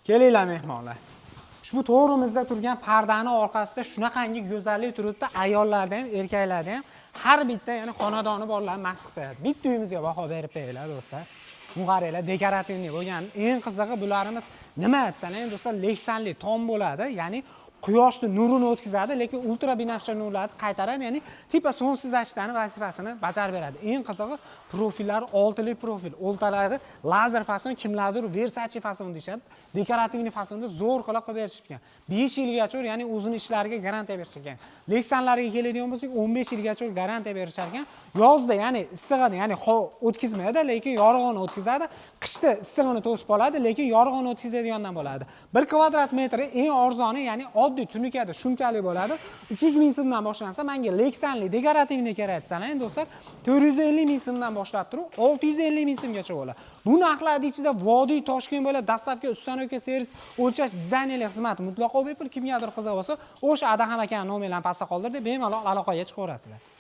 Kelinglar, mehmonlar. Ushbu to'g'rimizda turgan pardani orqasida shunaqangi go'zallik turibdi. Ayollarda ham, erkaklarda ham, har bitta, ya'ni xonadoni borlar mast qilib qo'yadi. Bitta uyimizga baho berib qo'yinglar, do'stlar. Bu qaranglar, декоративный bo'lgan. Eng qizig'i, bularimiz nima desalar endi, do'stlar, leksanli tom bo'ladi, ya'ni quyoshni nurini o'tkazadi, lekin ultra binafsha nurlarni qaytaradi, ya'ni типа солнцезащита ni vazifasini bajarib beradi. Eng qizig'i, profillari oltili profil, o'rtalari lazer fason, kimlardir Versace fason deyishadi. Декоративный fasonda zo'r qilib qilib berishgan. 5 yilgacha, ya'ni o'zini ishlariga garantiya berishgan ekan. Leksanlariga keladigan bo'lsak, 15 yilgacha garantiya berishar ekan. Yozda, ya'ni issig'ini, ya'ni o'tkazmaydi, lekin yorug'ini o'tkazadi. Qishda issig'ini to'sib oladi, lekin yorug'ini o'tkazadigandan bo'ladi. 1 kvadrat metri eng arzoni, ya'ni oddiy tunukada shumkali bo'ladi, 300 000 so'mdan boshlansa, manga leksanli декоративный kerak desalar endi, do'stlar, 450 000 so'mdan boshlab turib 650 000 so'mgacha bo'ladi. Bu narxlarni ichida vodiy Toshkent bo'ylab доставка, установка, servis, o'lchash, dizaynerlik xizmati mutlaqo bepul. Kimgadir qiziq bo'lsa, o'sha Adaham akani nomerlarini pastda qoldirdik, bemalol aloqaga chiqaverasizlar.